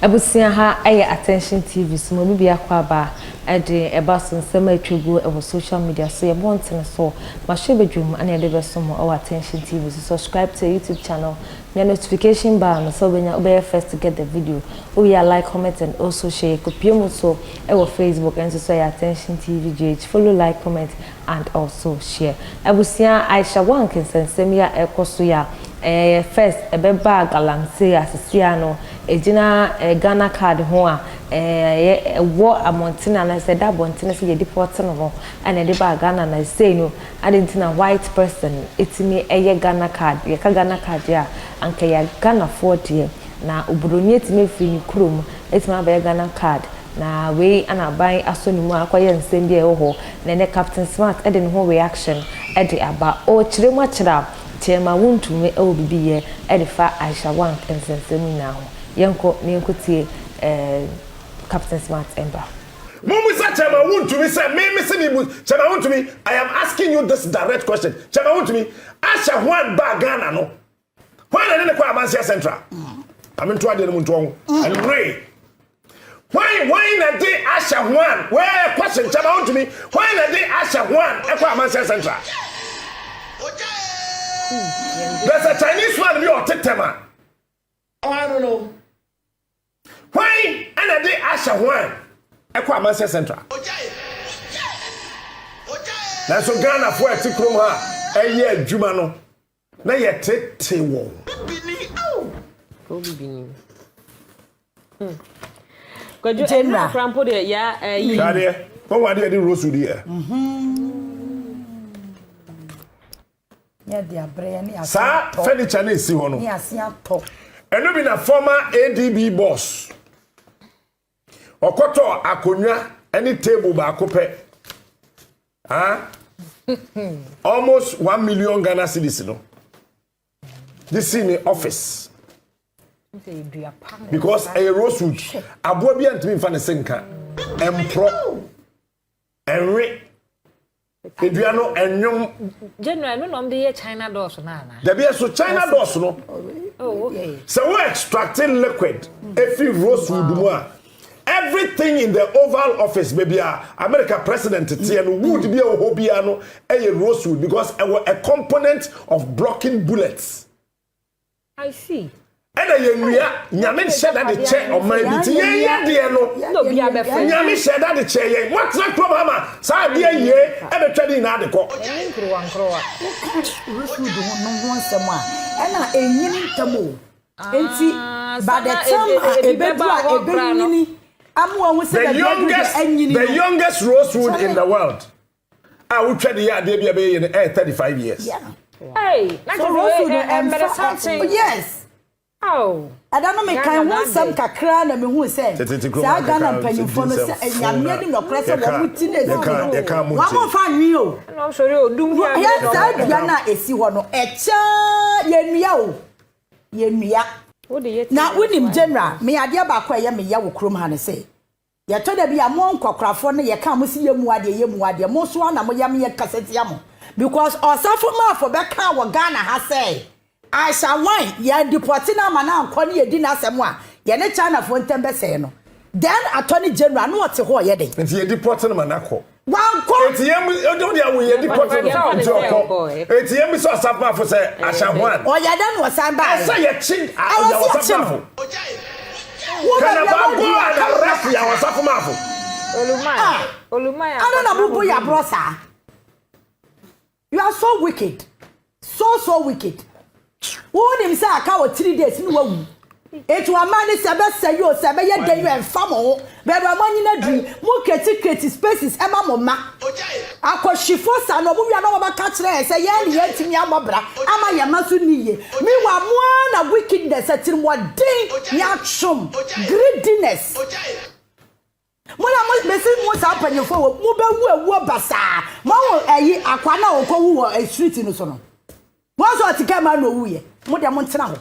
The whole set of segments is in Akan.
Abusua ha yɛ Attention TV so ma obi biako aba de ɛba so nsɛm a atwa guo wɔ social media so yɛbɔ ntene so mahyɛ badwam na yɛde bɛso mo wɔ Attention TV so subscribe to YouTube channel mia notification bell no sɛ wobɛnya wobɛyɛ first to get the video wowie a like comment and also share yɛkɔpie mu so wɔ Facebook nso so ɛyɛ Attention TV GH follow like comment and also share. Abusua Aisha Wank nsɛnsɛm yi a ɛrekɔ so yi a ɛyɛ first ɛbɛbaa galamsey a sisi ara no ɛgyina Ghana card ho a ɛyɛ ɛwɔ abɔntene anaasɛ ɛda abɔntene sɛ yɛde pɔte no ho ɛna ɛde baa Ghana na sei no adɛn nti na white person ɛtumi ɛyɛ Ghana card yɛka Ghana card a anka yɛ Ghanafoɔ deɛ na oburoni atumi afiri ne kurom atumi abɛyɛ Ghana card Na wei na aban asɔ ne mu akɔyɛ nsɛm bi a ɛwɔ hɔ na ɛnɛ Captain Smart de ne ho reaction de aba. Ɔrekyerɛ mu akyerɛ a Chairman Wontumi wɔ biribi yɛ de fa Aisha Wang nsɛnsɛm nyinaa ho. Yɛnkɔ na yɛnkɔtie Captain Smart mbra. Mommisa Chairman Wontumi sɛ me mese me bu Chairman Wontumi I am asking you this direct question Chairman Wontumi Aisha Huang baa Ghana no Hwan na ne ne kɔ Amansia Central? Ame nto adeɛ no mu ntoɔ ho. Ɛnore. Hwan hwan na de ahyɛ hwan? Wɛɛ question kyɛma wontumi. Hwan na de ahyɛ hwan ɛkɔ Amansia Central? There's a Chinese man bi ɔte tɛm a. Hwan na de ahyɛ hwan ɛkɔ Amansia Central? Nanso Ghanafoɔ a ɛte kurom ha ɛyɛ adwuma no na yɛtete wɔn. General. Hwɛ adeɛ, wɔn adeɛ de rosewood yɛ. Saa furniture no esi hɔ no, ɛno bi na former ADB boss ɔkɔtɔ akonnwa ne table baako pɛ. Ah, almost 1 million Ghana cedis no. This in the office. Because a rosewood, aboa bi antumi nfa ne se nka, ɛmporɔ, ɛnwe, edua no ɛnwom. General, no na ɔmo de yɛ China doors no ana? Dabi ɛso China doors no. Oh, okay. Sɛ wo extracting liquid efi rosewood mu a, everything in the Oval Office baabi a America president teɛ no, wood bi a ɛwɔ hɔ biara no ɛyɛ rosewood because ɛwɔ a component of blocking bullets. I see. Ɛna yɛn nua Nyame hyɛ da de kyɛ ɔman bi ti yɛn yɛ deɛ no. Na obi abɛfɛ. Nyame hyɛ da de kyɛ yɛn. Moatena kurom ha ma saa adeɛ yie ɛbɛtwa ne nyinaa de kɔ. Ɛne nkurowa nkurowa. Woka rosewood ho no ho nsɛm a, ɛna ɛnyini ntɛm o. Nti by the time a ɛbɛdu a ɛbɛnyini ama wahu sɛ The baabi aduru deɛ youngest anyini the no. youngest rosewood in the world a wotwa de yɛ adeɛ bi a ɛbɛyɛ yie no ɛyɛ 35 years. Yeah. Hey, na So kyerɛ rosewood sɛ no ɛmmerɛ ɛmfa santen. yes. Oh. Ɛda no mekan Ghana ho na nsɛm ade. kakra na mehu sɛ Tete kurom saa ha Ghana keka mpanyimfoɔ no sɛ nsɛm Nyame na anim nɔkorɛ sɛ yɛka wɔn mo ti na esi yɛka no yɛka mo wɔn mo ntie. mfa nwi o. Ɛna ɔmo sɔre odum bi Yɛ abere saa na ɔmo. dua no a esi hɔ no ɛkyɛ yɛnnua o yɛnnua. Wode yɛ Na wonim general me adeɛ baako a ɛyɛ me ya wɔ kurom ha ne sɛ yɛtɔ da bi a mo nkɔkorafoɔ no yɛka mo si yɛ mu adeɛ yɛ mu adeɛ mo nso ana mo yam yɛ kasa tia mo because Ɔsafo Maafo bɛka wɔ Ghana ha sɛ Aisha Wan yɛn deport no ama no ankɔ ne yɛdi n'asɛm a yɛne Chinafoɔ ntam bɛsɛe no, then attorney general no ɔte hɔ ɔyɛ den. Nti yɛ deport no ma n'akɔ. Wankɔ. Eti yɛn mu o de awo yɛ deport no nti ɔkɔ. Eti yɛn bisa Ɔsafo Maafo sɛ Aisha Wan. Ɔyɛ dɛn na ɔsan baeɛ? Ɛsɛ yɛkye Ɛwɔ sɛ Ɔsafo yɛkye no. Maafo. Wo Can baabi a about go wadu and aka arrest Yaw Ɔsafo Maafo? Olumai. Ah. Olumai Ana na akɔtena mo bo yɛ aborɔ saa. You are so wicked. So so wicked. Wo nim sɛ aka wɔ 3 days ne wawu. Eti wama ne sɛ bɛsɛ yi o sɛ bɛyɛ den yi o ɛmfa mo ho. Baabi a mo anyina duru yi, mo create create spaces ɛma mo mma. Akɔhwifo sa na ɔmo wia na wɔbɛka kyerɛ yɛn sɛ yɛn ne yɛntumi abɔ bra ama yɛn mma so ni yie. Meanwhile, mo ara na wickedness, atirimɔden, nyatwom, greediness. Mo na mo mesi mo saa mpanyinfoɔ wɔ mo bɛwu ewuo basaa. Mo awo ɛyi akwa na ɔkɔ wu wɔ street no so no. Mo nso ɔte kaa mu na owu yɛ. Mo deɛ mo ntena hɔ.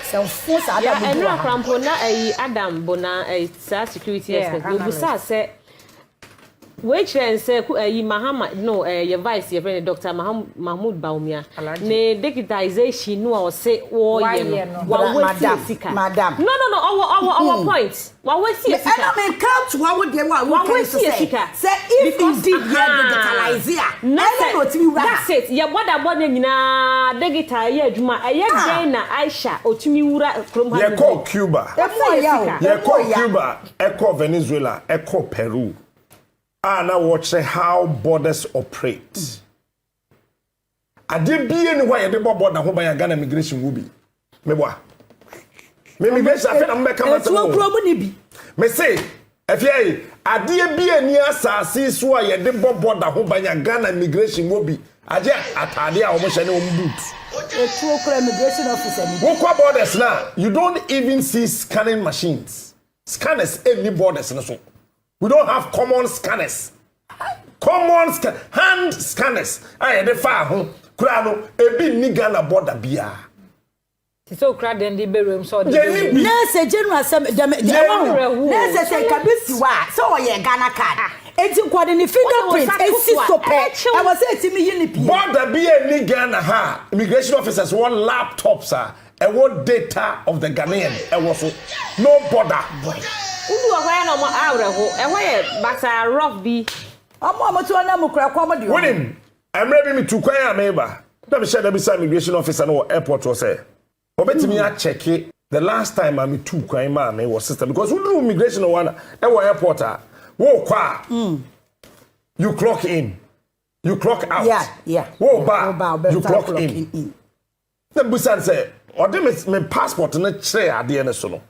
Sɛ nfo saa da Ya mo di ɛno wɔ ha. akora mpo na ɛyi Adam Bona ɛyi saa security expert analyst. obusa sɛ. Wei kyerɛ nsɛ ku ɛyi Mahama no ɛɛ yɛ vice yɛfrɛ no Doctor Maham Mahmood Bawumia ne digitization no a ɔse wɔɔyɛ no wa waste yɛ sika no no no ɔwɔ ɔwɔ ɔwɔ point wa waste yɛ sika Ɛna me nka toa wo deɛ wa wa wo waste kan yɛ sɛ sika sɛ if because indeed yɛ ahaa digitalise a na ɛna sɛ na ɔtumi wura ha. that's it yɛ bɔda bɔ ne nyinaa digital yɛ adwuma ɛyɛ dɛn na Aisha ɔtumi wura kurom ha Yɛkɔɔ Cuba. Emu ɔya o, emu Yɛkɔɔ ɔya. Cuba, ɛkɔɔ Venezuela, ɛkɔɔ Peru a na wɔkyerɛ how borders operate. Adeɛ bie ni hɔ a yɛde bɔ border ho ban a Ghana immigration wɔ bi. Meboa. Me immigration afei na mobɛka m'asɛm Etuo o. kuro mu ni bi. Me se, afei yi, adeɛ bi ani asase so a yɛde bɔ border ho ban a Ghana immigration wɔ bi. Agye ataadeɛ a wɔhyɛ ne wɔn boot. Etuo kura immigration officer ni bi. Wokɔ borders na you don't even see scanning machines. Scanners ɛnni borders no so. We don't have common scanners. Common scan hand scanners a yɛde fa ho koraa no ebi nni Ghana border biara. Te sɛ okura den de bɛwura mu sɛ ɔde Yɛnni bɛwura bi. Nurse general sɛ dɛm Yɛnni ɛwɔ ho nurse sɛ nka bi si hɔ a sɛ ɔyɛ Ghana card eti nka ɔde ne fingerprint Wode wo nsa esi to so so a, pɛ ɛbɛkye wo. ɛwɔ sɛ etimi yi ne pie. Border bi nni Ghana ha a immigration officers wɔ laptops a ɛwɔ data of the Ghanaian ɛwɔ so. No border. Wodu hɔ koraa na ɔmo awerɛho. Ɛhɔ yɛ basaa rough bi. Ɔmo a ɔmo te hɔ na mu kura kɔm de ɔmo. Wonim, mmerɛ bi metu kwan a meba na mehyɛ da bisa immigration officer no wɔ airport hɔ sɛ ɔbɛtumi akyɛke the last time a metu kwan maa me wɔ system because woduru immigration wɔ na ɛwɔ airport a wokɔ a you clock in, you clock out. Woba Woba, you wobɛsa clock in. Na mbisa no sɛ ɔde me me passport no kyerɛ adeɛ no so no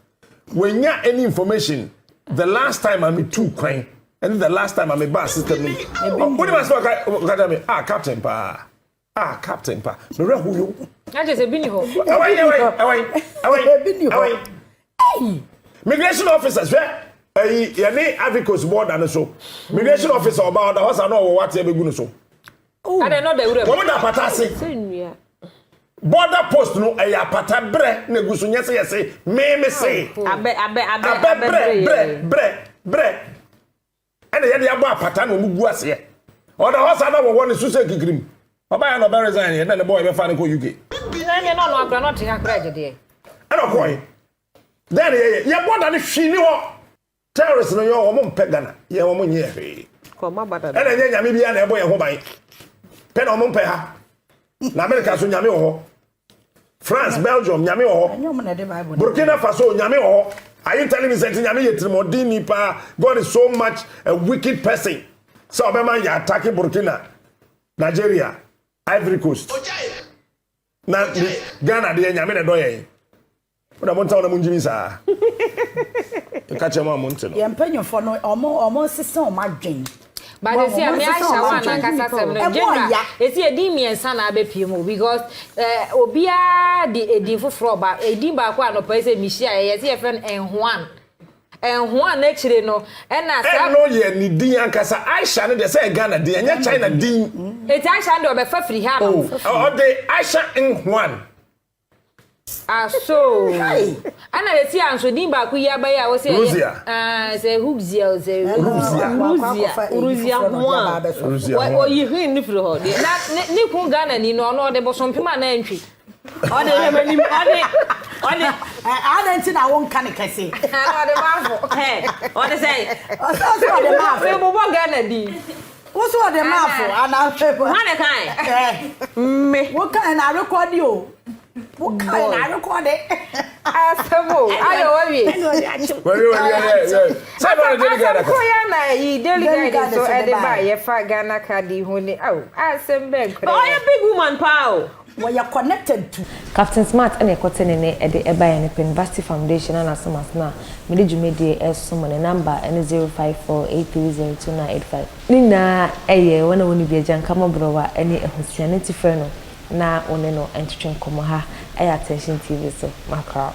wɔnya any information the last time a metu kwan ɛne the last time a mebaa system no mu. Wonim asɛm a ɔka ɔka kyerɛ me, ah, captain paa, ah, captain paa, mewerɛ ho yo. Na kyerɛ sɛ bi ni hɔ. Ɛwɛn, ɛwɛn, ɛwɛn, ɛwɛn, Ebi ni hɔ. ɛwɛn. Migration officers, hwɛ, ɛyi yɛne Ivory Coast border no so, migration officer ɔba ɔda hɔ sa na ɔwɔ wateɛ bɛgu no so. Adɛn na ɔda wura mu? Wɔn da apata ase. Sɛ nnua. Border post no ɛyɛ apata brɛ na egu so, nyɛ sɛ yɛse me se. Abɛ abɛ abɛ abɛ abɛ brɛ brɛ brɛ yɛ. Brɛ brɛ ɛna yɛde abɔ apata na wɔn gu aseɛ. Ɔda hɔ saa na wɔwɔ ne so sɛ kikirim. Ɔbaa yɛ na ɔbɛ resign yɛ na ne bɔɔ yɛbɛfa ne kɔ UK. Na ɛnyɛ na ɔno akora na ɔte ha koraa gye deɛ. Ɛna ɔkɔɛ dɛn na yɛyɛ yɛ border no hwii ni hɔ. Terrorist no yɛ wɔn mpɛ Ghana, yɛ wɔn nyɛ hwee. Kɔma ba dada. Ɛna nyɛ nyame biara na ɛbɔ yɛn ho ban pɛ na wɔn mpɛ ha. Na America so nyame wɔ hɔ, France, Belgium nyame wɔ hɔ. Ɛnyɛ ɔmo na ɛde Bible no. Burkina Faso nyame wɔ hɔ. Are you telling me sɛ nti nyame yɛ tirimɔden ni paa? God is so much a wicked person sɛ ɔbɛma yɛ attack Burkina, Nigeria, Ivory Coast na ne Ghana deɛ nyame na ɛdɔ yɛn? Wona mo ntaw na mo ngyimi saa nka kyerɛ mo a mo nte no. Yɛn mpanyinfoɔ no ɔmo ɔmo nsesa ɔmo adwen. But esi a me Aisha wa nankasa sɛm no Ɛmu general ɔya. esi edin mmiɛnsa na abɛpie mu because eh, obiara de edin foforɔ ba. Edin baako a nɔpɛ sɛ mehyia yɛ yɛsɛ yɛfrɛ no Nhoan. Nhoan n'akyire no ɛna saa. Ɛno yɛ ne din ankasa. Aisha no deɛ sɛ yɛ Ghana din, ɛnyɛ China din. Eti Aisha no deɛ ɔbɛfa firi ha no. Oh, ɔde Aisha Nhoan. Aso. Ɛna esi a nso din baako yi aba yi a wɔsɛ ɛyɛ. Ruzia. Ah, sɛ Hugzia o sɛ. Ruzia. Ruzia Ruzia ho a. Ruzia ho a. Oyi hwii ne firi hɔ deɛ. Na ne ne kun Ghana ni no ɔno ɔde bosompem a na ntwi. Ɔde hwɛ m'anim ɔde ɔde. Ɛ adan ti na wɔn nka ne kɛse. Ɛna ɔde maafo. Hɛ ɔde sɛ. Ɔsɛ ɔsɛ ɔde maafo. Mebobɔ Ghana din. Woso ɔde maafo ana. Hwan na kan? Ɛ Me. wo kan na arekɔdi o. Wo kan na arekɔdi. Asɛm o ayɛ wawie. Wɛwi wɛwi wɛwi sɛ ɛno ɔde Daily Guide Asɛm aka. koro yɛ na yi Daily Daily Guide Guide so so de ɛde ba baeɛ. yɛfa Ghana card yi ho ne aw asɛm bɛn But ɔyɛ koraa. big woman paa o. Wɔyɛ connected to. Captain Smart ɛna ɛkɔte ne ne ɛde ɛbaeɛ no Penvasti Foundation ana asom asena a mede dwumadie ɛsom. Ne number ɛne 0548302985. Ne nyinaa ɛyɛ wɔn a wɔnni bi agyanka mmɔborɔwa ɛne ahusia ne nti frɛ no na wo ne no ntwetwe nkɔmmɔ. Ha ɛyɛ Attention TV so makra.